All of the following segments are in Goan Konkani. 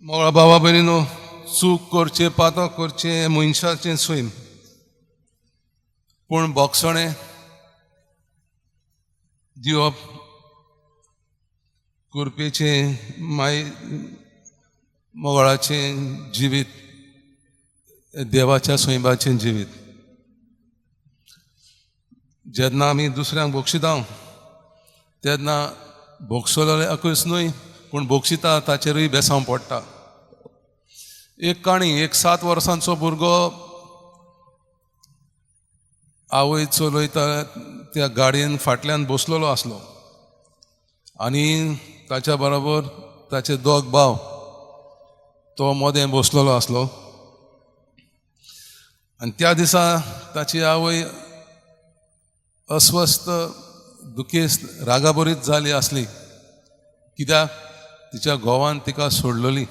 मोगळा बाबा भयणीनो, चूक करचें, पातक करचें मनशाचें सैम, पूण बोगसणें दिवप करपेचें माय मोगळाचें जिवीत, देवाच्या सैमाचें जिवीत. जेन्ना आमी दुसऱ्यांक बक्षिता तेन्ना भोगसलेल्याकूच न्हय पूण बक्षिता ताचेरूय बेसांव पडटा. एक काणी, एक 7 वर्सांचो भुरगो आवय चलयता त्या गाडयेन फाटल्यान बसलेलो आसलो आनी ताच्या बरोबर ताचे दोग भाव, तो मदें बसलेलो आसलो. आनी त्या दिसा ताची आवय अस्वस्थ, दुखेस्त, रागाभरीत जाली आसली. कित्याक? तिच्या घोवान तिका सोडलेली.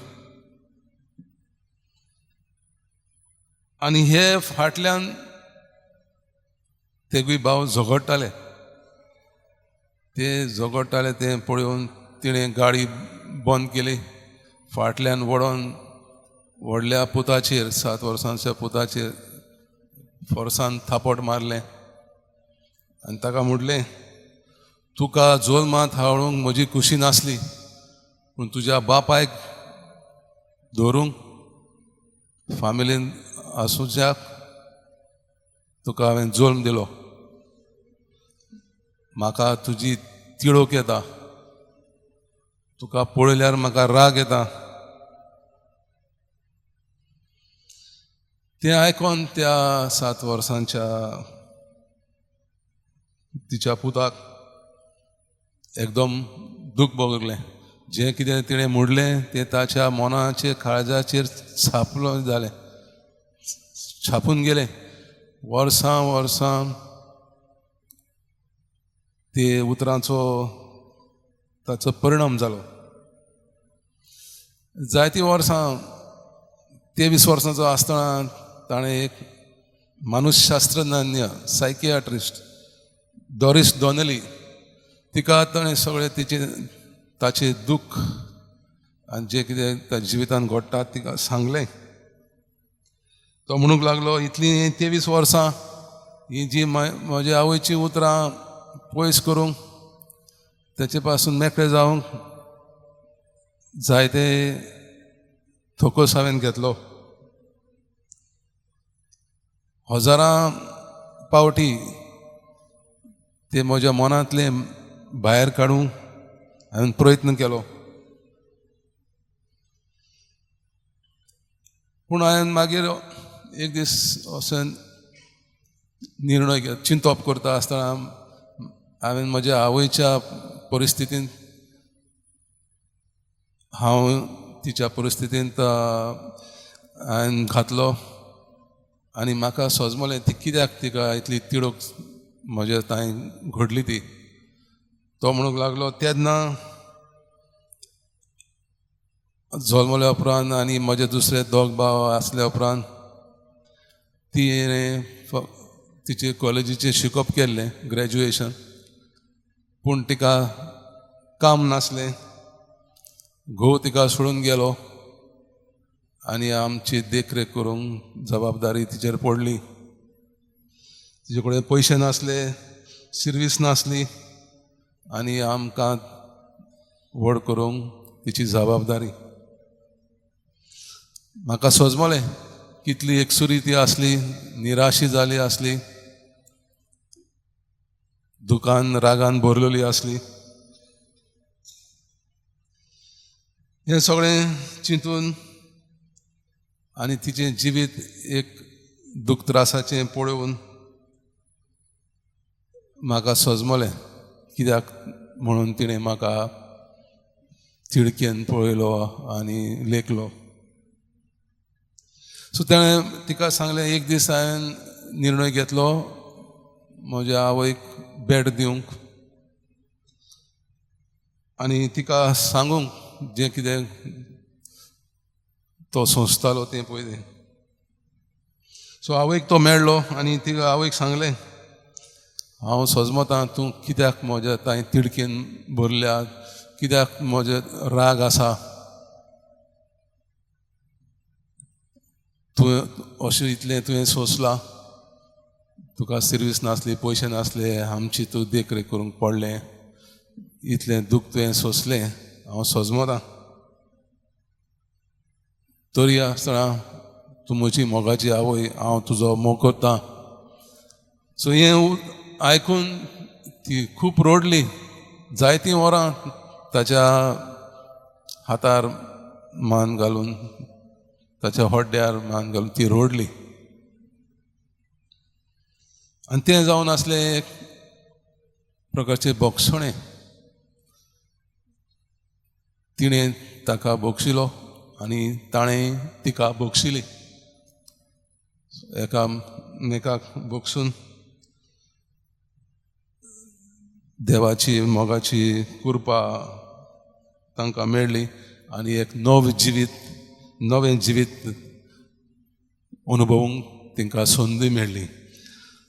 आनी हे फाटल्यान तेगूय भाव झगडटाले. ते झगडटाले तें पळोवन तिणें गाडी बंद केली, फाटल्यान वडोन व्हडल्या पुताचेर, 7 वर्सांच्या पुताचेर फोर्सान थापट मारलें आनी ताका म्हणलें, तुका जोल्मांत हाडूंक म्हजी खुशी नासली, पूण तुज्या बापायक धरूंक फामिलीन आसूच्याक तुका हांवें जोल्म दिलो. म्हाका तुजी तिडोक येता, तुका पळयल्यार म्हाका राग येता. तें आयकोन त्या 7 वर्सांच्या तिच्या पुताक एकदम दूख भोगलें. जें कितें तिणें म्हणलें तें ताच्या मनाचेर, काळजाचेर छापलो जालें, छापून गेलें. वर्सां वर्सां ते उतरांचो ताचो परिणाम जालो. जायतीं वर्सां, 23 वर्सांचो आसतना ताणें एक मानसशास्त्रज्ञ, सायकियाट्रिस्ट डॉरिस डॉनली, तिका ताणें सगळें तिचें ताचें दुख्ख आनी जें कितें ताच्या जिवितान घडटा तिका सांगलें. तो म्हणूंक लागलो, इतलीं 23 वर्सां ही जी म्हज्या आवयचीं उतरां पयस करूंक, ताचे पासून मेकळें जावंक जायते थोकोस हांवें घेतलो. हजारां पावटी ते म्हज्या मनांतलें भायर काडूंक हांवें प्रयत्न केलो, पूण हांवें मागीर एक दीस असो निर्णय घेत चिंतप करता आसतना हांवें म्हज्या आवयच्या परिस्थितींत, हांव तिच्या परिस्थितींत हांवें घातलो आनी म्हाका सजमलें ती कित्याक तिका इतली तिडक म्हज्या तांय घडली ती. तो म्हणूंक लागलो, तेन्ना जल्मल्या उपरांत आनी म्हजे दुसरे दोग भाव आसल्या उपरांत तिणें तिचे कॉलेजीचें शिकप केल्लें, ग्रॅज्युएशन, पूण तिका काम नासलें. घोव तिका सोडून गेलो आनी आमची देखरेख करूंक जबाबदारी तिचेर पडली. तिचे कडेन पयशे नासले, सिर्वीस नासली आनी आमकां व्हड करूंक तिची जबाबदारी. म्हाका सजमलें कितली एकसुरी ती आसली, निराशी जाली आसली, दुकान रागान भरलेली आसली. हें सगळें चिंतून आनी तिचें जिवीत एक दुख त्रासाचें पळोवन म्हाका सजमलें कित्याक म्हणून तिणें म्हाका तिडकेन पळयलो आनी लेखलो. सो ताणें तिका सांगलें, एक दीस हांवें निर्णय घेतलो म्हज्या आवयक भेट दिवंक आनी तिका सांगूंक जें कितें तो सोंसतालो तें पळय. सो आवयक तो मेळ्ळो आनी तिका आवयक सांगलें, हांव सजमतां तूं कित्याक म्हज्या तांय तिडकेन भरल्या, कित्याक म्हजे राग आसा. तुवें अशें इतलें तुवें सोंसलां, तुका सिर्वीस नासली, पयशे नासले, आमची तूं देखरेख करूंक पडलें, इतलें दूख तुवें सोंसलें, हांव सोजमता. तरी आसतना तूं म्हजी मोगाची आवय, हांव तुजो मोग करतां. सो हें आयकून ती खूब रडली. जायतीं वरां ताच्या हातार मान घालून, ताच्या हड्ड्यार मान घालून ती रडली. आनी तें जावन आसलें एक प्रकारचें बोगसणें. तिणें ताका बक्षिलो आनी ताणें तिका बक्षिली. एकामेकाक बक्षून देवाची मोगाची कृपा तांकां मेळ्ळी आनी एक नवें जिवीत, नवें जिवीत अनुभवूंक तांकां संदी मेळ्ळी.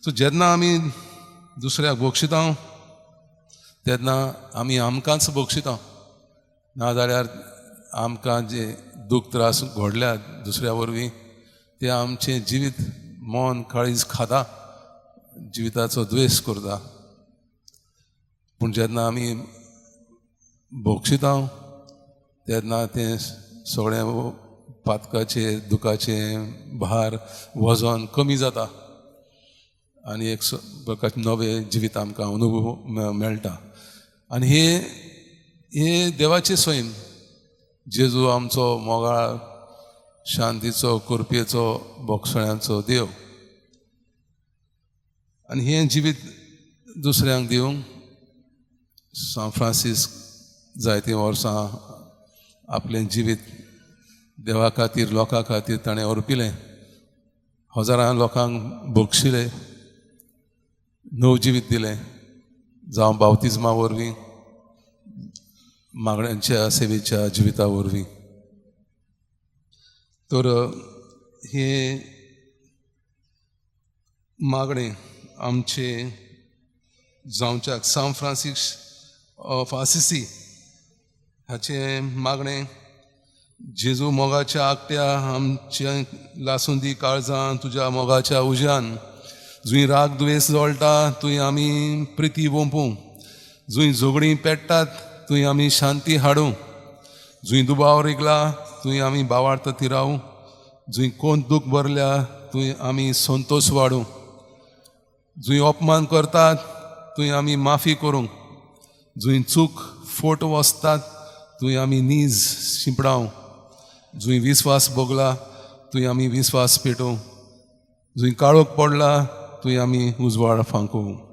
सो जेन्ना आमी दुसऱ्याक बक्षिता तेन्ना आमी आमकांच बक्षिता, नाजाल्यार आमकां जे दूख त्रास घडल्या दुसऱ्या वरवीं ते आमचें जिवीत मन काळीज खाता, जिविताचो द्वेश करता. पूण जेन्ना आमी बक्षिता तेन्ना तें सगळें पातकाचें दुखाचें भार वजन कमी जाता आनी एक प्रकारचें नवें जिवीत आमकां अनुभव मेळटा. आनी हे हे देवाचें सैम. जेजू आमचो मोगाळ, शांतीचो, कृपेचो, बोगसण्याचो देव. आनी हें जिवीत दुसऱ्यांक दिवंक सांत फ्रांसीस जायतीं वर्सां आपलें जिवीत देवा खातीर, लोकां खातीर ताणें अर्पिलें. हजारां लोकांक बक्षिलें, नव जिवीत दिलें, जावं बावतिज्मा वरवीं, मागण्यांच्या सेवेच्या जिविता वरवीं. तर हें मागणें आमचें जावच्याक सांत फ्रांसीस ऑफ आसिसी हाचें मागणें, जेजू मोगाच्या आगट्या आमच्या लासून दी काळजान तुज्या मोगाच्या उज्यान, जंय राग दुवेस जळटा थंय आमी प्रिती वोंपूं, जंय झगडीं पेट्टात थंय आमी शांती हाडूं, जंय दुबाव रिगला थंय आमी बावार्थ थिरावूं, जंय कोण दूख भरल्या थंय आमी संतोश वाडूं, जंय अपमान करतात थंय आमी माफी करूं, जंय चूक फोट वसतात थंय आमी नीज शिंपडावं, जंय विस्वास भोगला थंय आमी विस्वास पेटोवं, जंय काळोख पडला थंय आमी उजवाड फांकोवं.